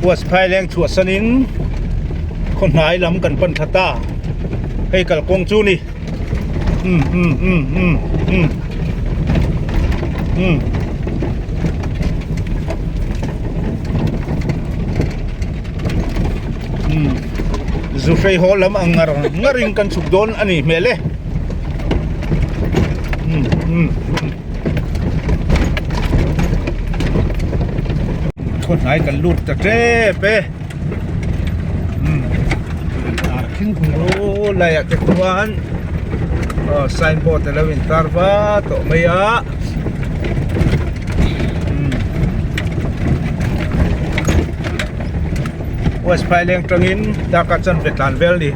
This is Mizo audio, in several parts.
West Phaileng chhuahsanin khaw hnai lam kan pan thla ta hei kalkawng chu ni umm umm umm umm umm umm umm zu hrei haw lam ang ngar ngar in kan chhuk dawn a nih hmel e umm umm umm. Khaw hnai kan lut ta tep e aw laiah te khuan aw signboard a lo in tar va tawh mai a West Phaileng tangin darkar chanve tlan vel a ni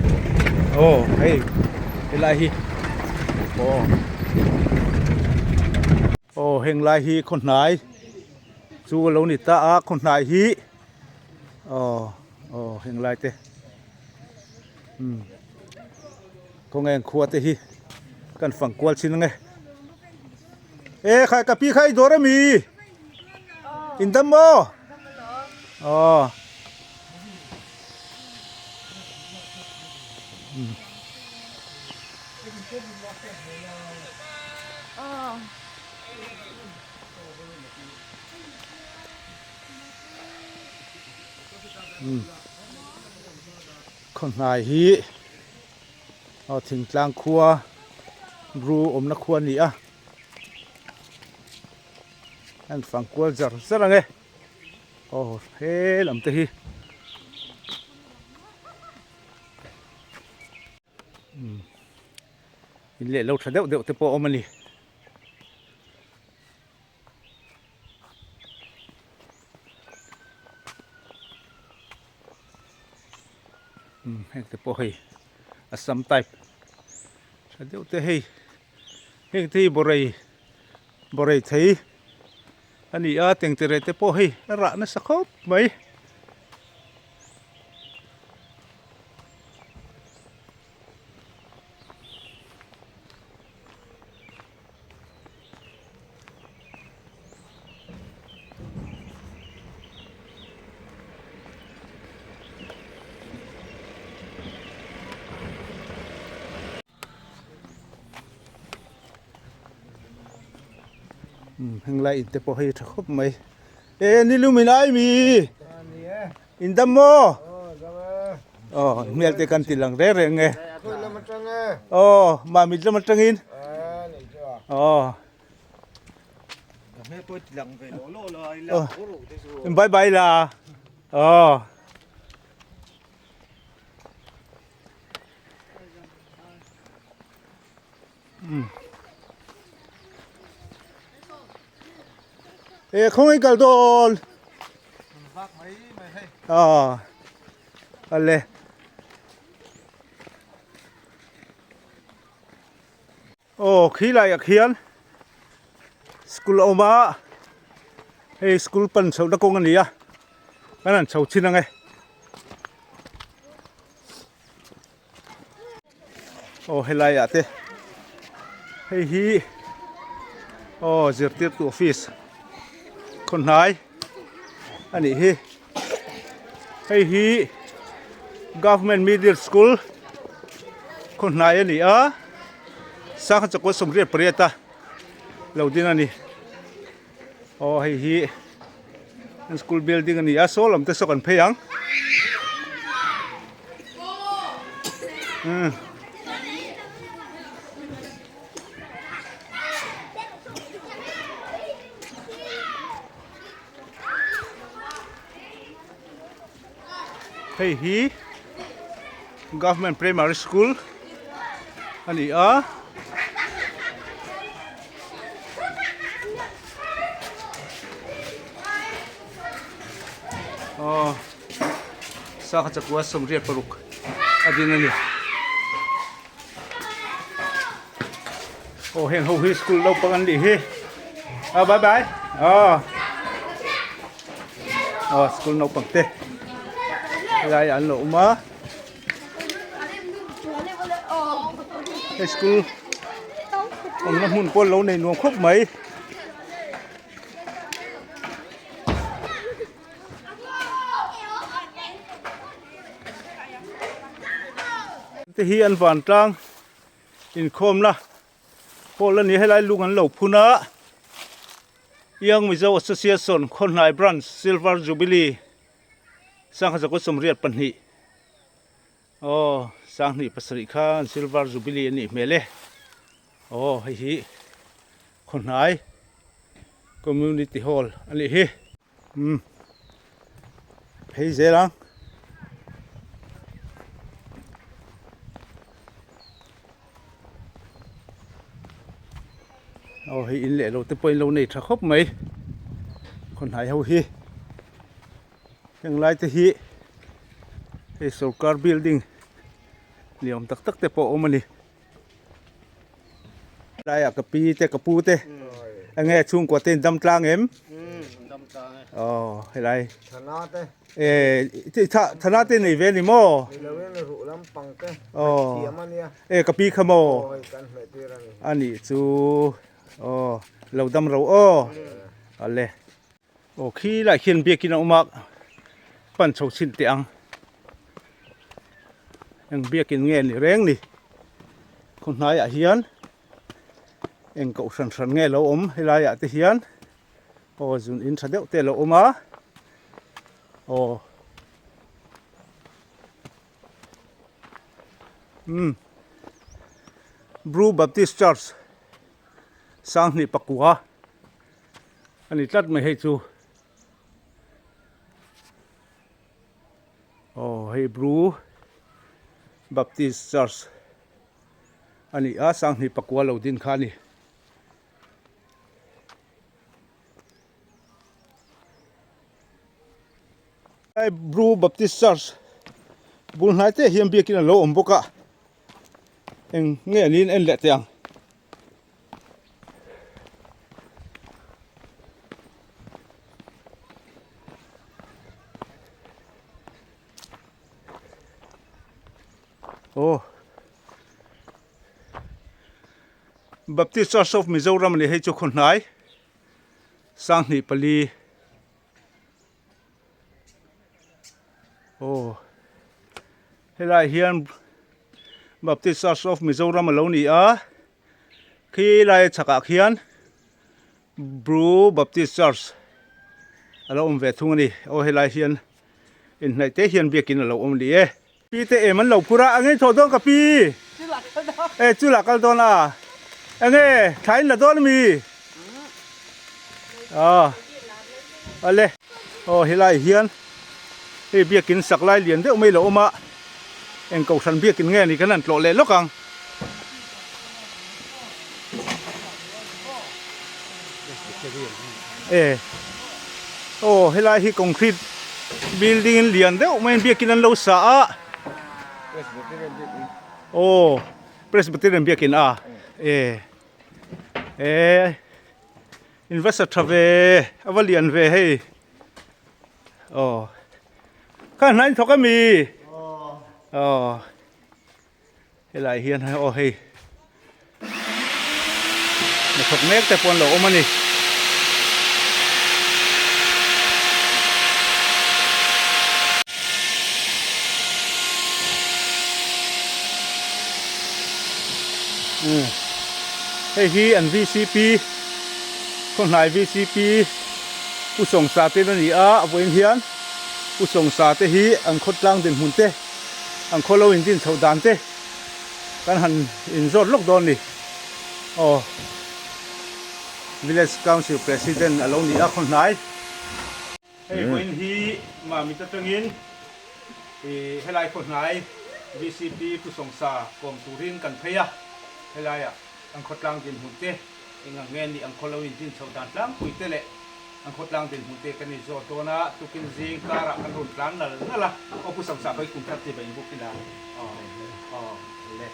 aw hei helai hi aw. Aw heng lai hi khaw hnai chu a lo ni ta a khaw hnai hi aw aw heng lai te umm khawnge an khua te hi kan fang kual chin ange e khai ka pi kha i dawr ami in dam maw aw. Khaw hnai hi aw thingtlang khua bru awmna khua a ni a an fang kual zar zar ang e aw he lam te hi. In leh lo tha deuh deuh te pawh a awm a ni. Heng te pawh hei Assam type tha deuh te hei heng te hi bawrei bawrei thei a ni a tengtere te pawh hei a rah nasa khawp mai. Heng lai in te pawh hei a tha khawp mai e nilum in ai mi in dam maw aw hmel te kan ti lang reng reng e aw mahmit lam atangin aw bye bye la aw E khawngaih kal dawn a ale aw khi laiah khian school a awm a hei school pan chhohna kawng a ni a kan han chho chhin ang e. Aw helai ah te hei hi aw zirtirtu office khaw hnai a nih hi hei hi government middle school khaw hnai a ni a sangha chakua 88 a lo ding a ni aw hei hi an school building a ni a saw lam te saw kan phei ang umm hei hi government primary school a ni a. Aw sangha chakua 86 a ding a ni aw heng ho hi school naupang an nih hi aw bye bye aw aw school naupang te helai an lo awm a hei school awmna hmun pawh lo nei nuam khawp mai. Te hi an vantlang inkhawmna hall a ni helai lung an lo phun a Young Mizo Association Khawhnai Branch Silver Jubilee sangha zakua 82 aw 2007 khan Silver Jubilee a nih hmel e aw hei hi Khawhnai Community Hall a nih hi. Umm phei zel ang. Aw hei in leh lo te pawh in lo nei tha khawp mai khawnhnai ho hi heng lai te hi hei sorkar building ni awm tak tak te pawh a awm a ni. Laiah ka pi te ka pu te enge chhungkua te in dam tlang em? Aw helai Thana te e thana te nei ve ni maw? Ni lo in ruh lampang te aw thiam a nia e ka pi kha maw? Aw hei kan hmeh tir a ni. A nih chu aw lo dam ro aw ale aw khi lai khian biakin a awm a pan chho chhin teh ang. Eng biakin nge ni reng ni khaw hnaiah hian eng koh hran hran nge lo awm helaiah te hian aw zun in tha deuh te a lo awm a aw umm Bru Baptist Church 2009 a ni tlat mai hei chu. Aw hei Bru Baptist Church a ni a 2009 lo din kha a ni. Hei Bru Baptist Church bul hnai te hian biakin a lo awm bawk a eng nge niin en leh teh ang. Aw Baptist Church of Mizoram a ni hei chu khaw hnai 2004 aw helaiah hian Baptist Church of Mizoram a lo ni a. Khi lai chhakah khian Bru Baptist Church a lo awm ve thung a ni. Aw helai hian inhnaih te hian biakin a lo awm ni e. Pi te em an lo phur a, enge thawh dawn ka pi? E chu lah kal dawn a, enge thla in la dawn ami? Aw ale aw helai hian hei biakin sak lai lian deuh mai lo awm a. Eng kohhran biakin nge ni kan han tlawh leh lawk ang. E aw helai hi concrete building in lian deuh mai biakin an lo sa a. Aw Presbyterian biakin a e e in va sa tha ve a va lian ve hei. Aw kha hna in thawk ami aw helai hian aw hei hnathawk mek te pawh an lo awm a ni. Hei hi an VCP khawhnai VCP Pu Sawngsa te a ni a, a vawiin hian Pu Sawngsa te hi an khawtlang dinhmun te, an khaw lo indin chhoh dan te kan han inzawt lawk dawn a ni. Aw Village Council President a lo ni a khawhnai. Hei vawiin hi Mamit atangin ih helai khawhnai VCP Pu Sawngsa kawm turin kan phei a, helaiah an khawtlang dinhmun te eng ang nge nih ang khaw lo inzin chhoh dan tlangpui te leh an khawtlang dinhmun te kan inzawt dawn a, tukin zing karah kan rawn tlan nal nal a, aw Pu Sawngsa khawi kum thar chi va inbuk ila aw aw le.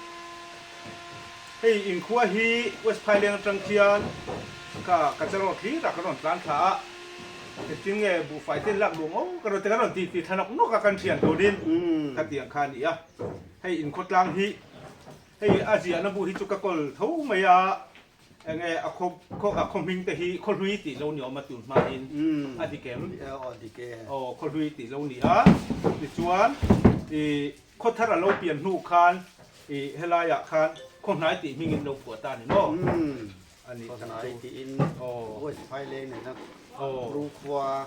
Hei inkhua hi West Phaileng atang khian ka ka charawt hlir a kan rawn tlan thla a. Engtin nge buhfai te lak duh ngo ka rawn ti ka rawn ti ti thla nawk nawk a kan thian turin ka ti ang kha a ni a. Hei inkhawtlang hi hei a ziahna bu hi chu ka kawl tho mai a, enge a khaw khaw a khaw hming te hi khawhlui tih lo ni awm a tun hmain a dik em? Aw khawhlui tih lo ni a, tichuan ih khawthar a lo pian hnu khan. I helaiah khan khaw hnai tih hmingin lo phuah ta a ni maw? A nih tak chu. Khaw hnai tiin West Phaileng nena Bru khua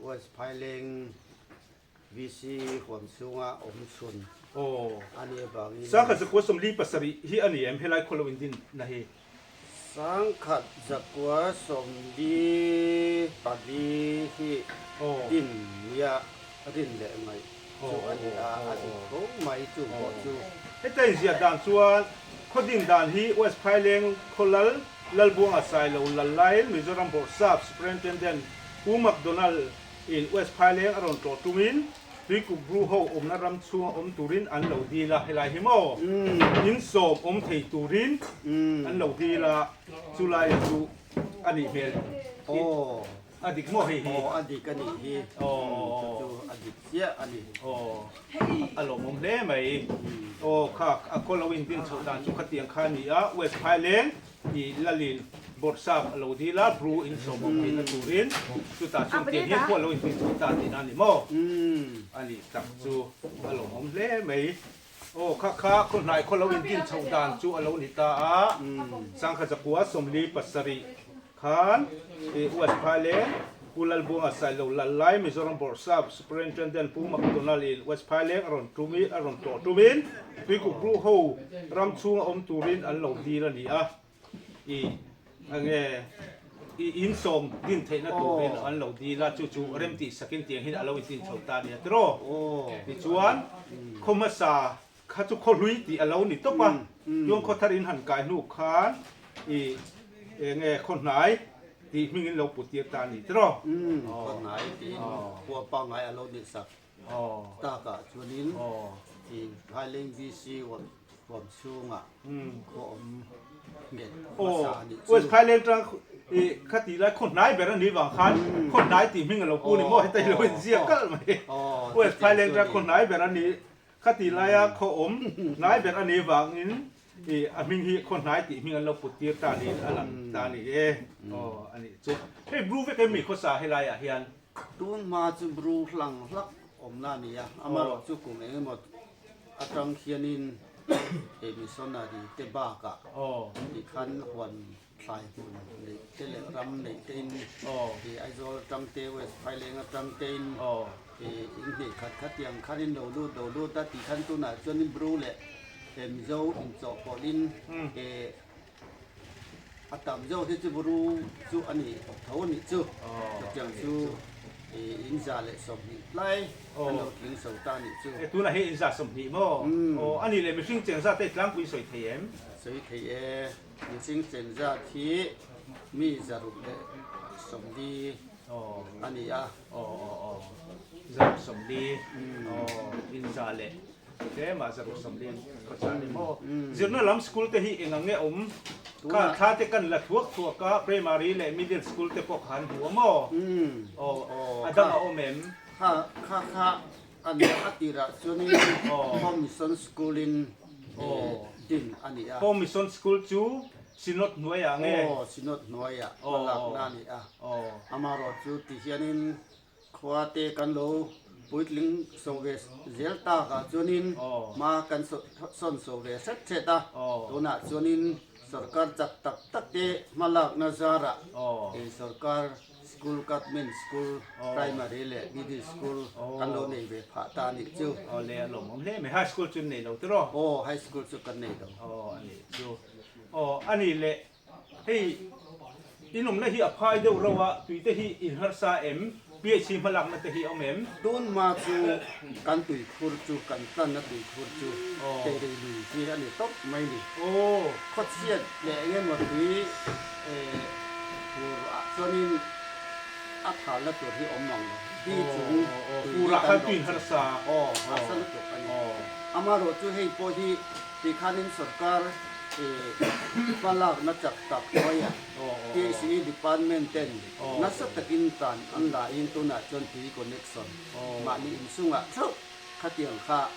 West Phaileng VC huam chhunga awm chhun a nih avangin. Sangkhat zakua 47 hi a ni em helai khaw lo indin na hi? 1144 hi din nia rin leh ngaih chu a ni a, a dik tho mai chu pawh chu. Heta inziah dan chuan khaw din dan hi West Phaileng khaw lal Lalbuanga Sailo lal laiin Mizoram Bawrhsap Superintendent Pu MacDonald in West Phaileng a rawn tlawh tumin Tuikuk Bru ho awmna ram chhunga awm turin an lo dil a, helai hi maw in sawm awm thei turin an lo dil a, chulaia chu a nih hmel a dik maw hei hi? Aw a dik a nih hi, chu chu a dik chiah a ni. Aw a lawmawm hle mai, aw kha a khaw lo in din chhoh dan chu khatiang kha a ni a, West Phaileng I lalin bawrhsap a lo dil a, Bru in sawm awm theihna turin chutah chuan tiang hian pawh a lo inpin chho ta tihna a ni maw? A nih tak chu a lawmawm hle mai. Aw kha kha khaw hnai khaw lo indin chhoh dan chu a lo ni ta a, 1947 khan i West Phaileng Pu Lalbuanga Sailo Lallai Mizoram Bawrhsap Superintendent Pu McDonald in West Phaileng a rawn tum a rawn tlawh tumin Tuikuk Bru ho ram chhunga awm turin an lo dil a ni a, i enge i in sawm din theihna turin an lo dil a, chu chu rem tih sakin tiang hian a lo intin chho ta a ni a tiraw? Tichuan khaw hmasa kha chu khaw hlui tih a lo ni tawp a, chuan khaw thar in han kai hnu khan i enge khaw hnai tih hmingin lo put tir ta a ni tiraw? Khaw hnai tiin khua pangngai a lo nih sak. Takah chuanin i Phaileng VC huam chhungah khaw awm nghet hmasa a nih chu. West Phaileng tang i khati lai khaw hnai ber a nih vang khan khaw hnai tih hming a lo pu ni maw heta i lo inziak kalh mai. West Phaileng tang khaw hnai ber a nih khati laia khaw awm hnai ber a nih vangin i a hming hi khaw hnai tih hming an lo put tir ta niin a lang ta a ni e. Aw a nih chu. Hei Bru vek em mi khawsa helaiah hian? Tun hma chu Bru hlang hlak awmna a ni a, amaherawh chu kum eng emaw atang hianin he missionary te bakah tikhan huan thlai hmun neih te leh ram neih tein he Aizawl atang te, West Phaileng atang tein he in hnih khat khatiang khanin lo lut lo lut a tikhan tunah chuanin Bru leh he Mizo inchawhpawlhin he A tam zawk hi chu Bru chu a ni tho a nih chu. Chutiang chu in 120 tlai an lo tling so ta a nih chu. E tunah hi in 120 maw? Aw a nih leh mihring cheng zat te tlangpui sawi thei em? Sawi thei e, mihring cheng zat hi mi 140 a ni a. Aw aw aw 140 aw in za leh Tlema 140 khawchah ni maw? Zirna lam school te hi eng ang nge awm? Kha thla te kan la thuak thuak a, primary leh middle school te pawh kha an hmu a maw? Aw, a dang a awm em? Kha kha kha an a tirah chuanin Home Mission School in din a ni a. Home Mission School chu Synod hnuaiah nge? Aw, Synod hnuaiah hmalakna a ni a. Amaherawhchu tihianin Khua te kan lo puitling so ve zel tak ah chuanin hma kan sawn so ve hret hret a, tunah chuanin sorkar chak tak tak te hma lakna zarah sorkar school government school primary leh middle school kan lo nei ve phah ta a nih chu. Aw le a lawmawm hle mai, high school chu an nei lo tiraw? Aw high school chu kan nei lo. Aw a nih chu. Aw a nih leh Hei in awmna hi a phai deuh rauh a, tui te hi in harsa em? PHC hmalakna te hi a awm em? Tun hma chu kan tuikhur chu, kan tlanna tuikhur chu Teirei lui hi a ni tawp mai ni. Khawchhiat leh eng emaw tui fur ah chuanin a thalna tur hi awm ang lo. Bi chung tui hi kan rawh chu. Aw, harsa lutuk a ni. Amaherawhchu hei pawh hi tikhanin sorkar Hmalakna chak tak hnuaiah PHE Department ten nasa takin tan an la in tunah chuan tui connection mahni inchungah theuh khatiang kha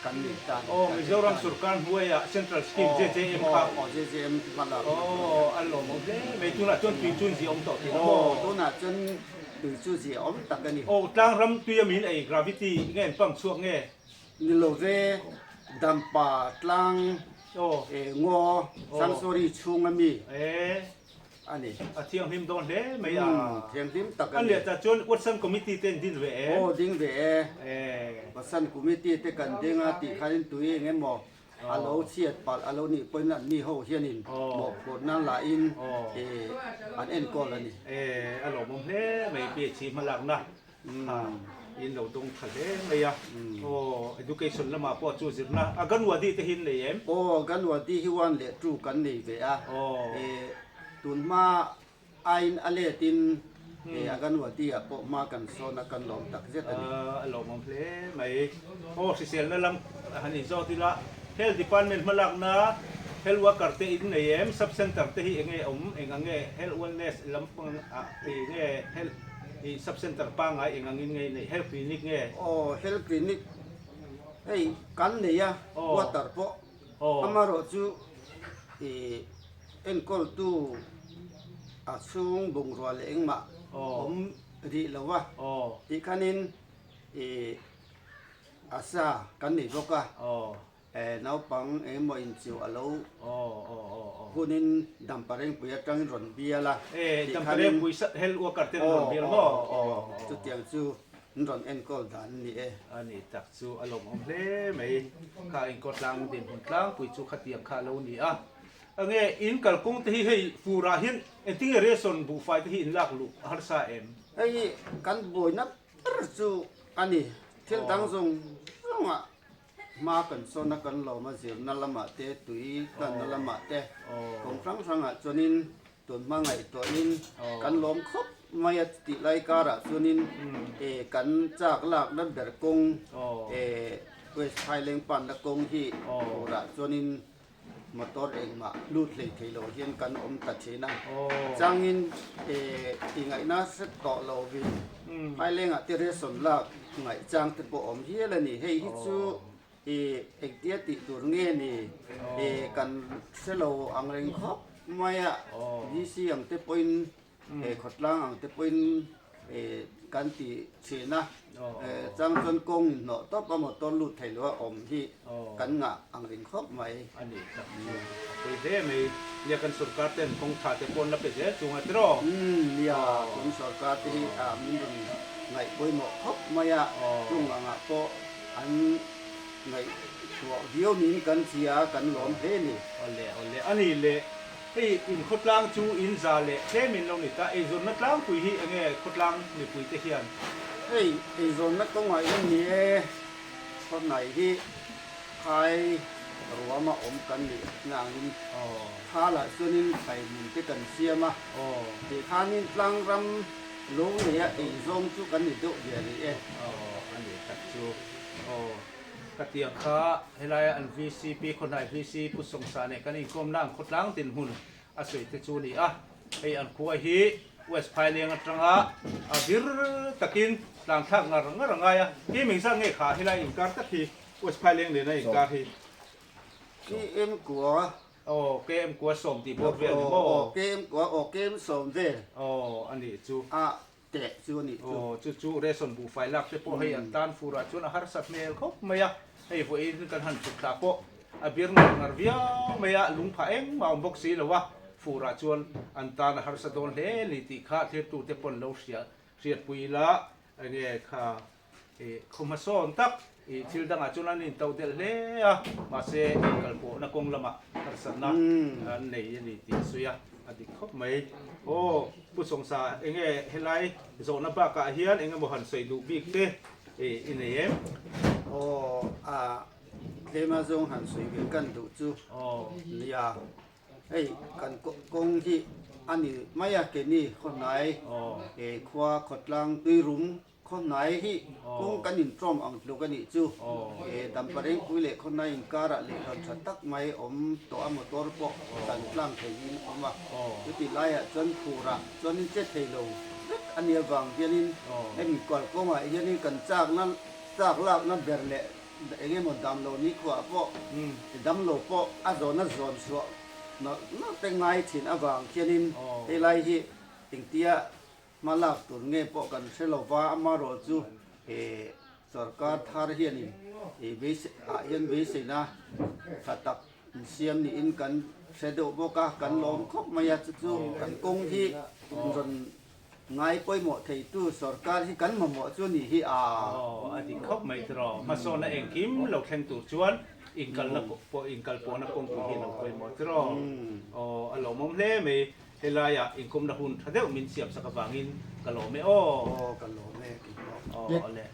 kan nei ta a ni. Aw Mizoram sorkar hnuaiah Central Scheme JJM kha. Aw JJM hmalakna hnuaiah. Aw a lawmawm hle mai tunah chuan tui chu zia awm tawh tih na maw? Aw tunah chuan tui chu zia awm tak a ni. Aw tlangram tui a min ei gravity nge an pump chhuak nge? Ni lo ve. Dampa tlang ngaw sanctuary chhung a mi a ni. A thianghlim dawn hle mai a. Thianghlim tak a ni. An leh ta chuan Watson Committee te an din ve em? Aw ding ve e. Watson Committee te kan ding a tih khanin tui eng emaw a lo chhiat palh a lo nih pawhin an mi ho hianin mawhphurhna lahin an enkawl a ni. A lawmawm hle mai PHC hmalakna. In lo dawng tha hle mai a. Aw, education lamah pawh chu zirna a Ganwadi te hi in nei em? Aw, Ganwadi hi one leh two kan nei ve a. Tunhma aiin a letin a Ganwadi ah pawh hma kan sawn a, kan lawm tak zet a ni. A lawmawm hle mai. Aw, hriselna lam han inzawt ila, Health Department hmalakna Health Worker te in nei em? Sub Center te hi enge awm? Eng ang nge Health Wellness lampang ah enge Health I sub center pangngai eng angin nge i neih? Health clinic nge? Aw, health clinic hei kan nei a, water pawh amaherawh chu i enkawltu a chhung bungrua leh engmah awm rih lo a, tih khanin i a sa kan nei bawk a. Naupang engemaw inchiu a lo hunin Damparengpui atangin rawn bial a. Damparengpui health worker ten rawn bial maw? Chutiang chu an rawn enkawl dan a ni e. A ni tak chu a lawmawm hle mai. Kha enkawl tlang dinhmun tlangpui chu khatiang kha a lo ni a. Enge in kalkawng te hi hei furah hian engtinge ration buhfai te hi in lak luh harsa em? Hei kan buaina ber chu a ni. Thil dang zawng zawngah Hma kan sawn a kan lawm a zirna lamah te tui tlanna lamah te kawng hrang hrangah chuanin tun hma ngaihtuahin kan lawm khawp mai a tih lai karah chuanin kan chak lakna ber kawng West Phaileng panna kawng hi turah chuanin motor engmah lut hlei thei lo hian kan awm ta thin a, changin i ngaihna hre tawh lovin Phailengah te ration lak ngaih chang te pawh awm hial a ni. Hei hi chu i engtia tih tur nge ni kan hre lo ang reng khawp mai a, VC ang te pawhin Khawtlang ang te pawhin kan ti thin a, chang chuan kawng inhnawh tawp a motor lut thei lo a awm hi kan ngah ang ring khawp mai. A ni tak chu a pawi hle mai. Nia kan sorkar ten kawng tha te pawh an la pe zel chung a tiraw? Umm nia kan sorkar te hi min rawn ngaih pawimawh khawp mai a, chung angah pawh an ngaihtuah viau niin kan hria a, kan lawm hle a ni. Awle awle a ni le. Hei in khawtlang chu in za leh tlem in lo ni ta, eizawnna tlangpui hi enge khawtlang mipui te hian? Hei eizawnna kawngah hian ni e, khawhnai hi phai ruama awm kan nih nangin thalah chuanin thlai hmun te kan siam a, tikhanin tlangram lo neia eizawng chu kan ni deuh ve rih e. Aw a ni tak chu aw. Ka tiang kha helaia an VC Pi Khawhnai VC Pu Sawngsa nen kan inkawmna ang khawtlang dinhmun a sawi te chu a ni a. Hei an khua hi West Phaileng atanga a vir takin tlan thlak ngar ngar a ngai a. Hi ming zat nge kha helai inkar tak hi West Phaileng nena inkar hi? KM kua. Aw KM kua sawm tih bawk vel ni maw? Aw KM kua aw KM sawm vel. Aw a nih chu. A teh chu a nih chu. Aw, chu chu ration buhfai lak te pawh hei an tan fur ah chuan a harsat hmel khawp mai a, hei vawiin kan han chhuk thlah pawh a bir ngar ngar viau mai a, lung phah engmah a awm bawk si lo a, fur ah chuan an tan a harsa dawn hle ni tih kha thirtu te pawn lo hria hriatpui ila enge kha I khaw hmasawn tak i thil dangah chuan an intoh delh hle a, mahse inkalpawhna kawng lamah harsatna an nei a ni tih a sawi a, a dik khawp mai. Aw, Pu Sawngsa, enge helai zawhna bakah hian eng emaw han sawi duh bik te i nei em? Aw, a tlema zawng han sawi ve kan duh chu nia. Hei kan kawng hi a ni mai a, keini khawhnai khua khawtlang tuirum Khawhnai hi kawng kan intawm ang tluk a nih chu. Damparengpui leh Khawhnai inkarah lehlan tha tak mai awm tawh a, motor pawh kan tlang theihin awm a. Chutih laiah chuan phurah chuanin che thei lo vek a nih avang hianin hemi kual kawngah hianin kan chakna chak lakna ber leh eng emaw damlo nikhuaah pawh damlo pawh a zawna zawn chhuah nawlh nawlh te ngai thin avang hianin helai hi engtia Hma lak tur nge pawh kan hre lo va, amaherawh chu he Sorkar thar hianin ih beisei ah hian beiseina tha tak insiam niin kan hre deuh bawk a, kan lawm khawp mai a, chu chu kan kawng hi rawn ngai pawimawh theitu sorkar hi kan mamawh chu a nih hi a. Aw, a dik khawp mai tiraw. Hmasawnna engkim lo thleng tur chuan inkalna pawh inkalpawhna kawngpui hi a lo pawimawh tiraw. Aw, a lawmawm hle mai. Helaiah inkawmna hun tha deuh min siamsak avangin ka lawm e aw. Aw, ka lawm e kei pawh. Aw, awle.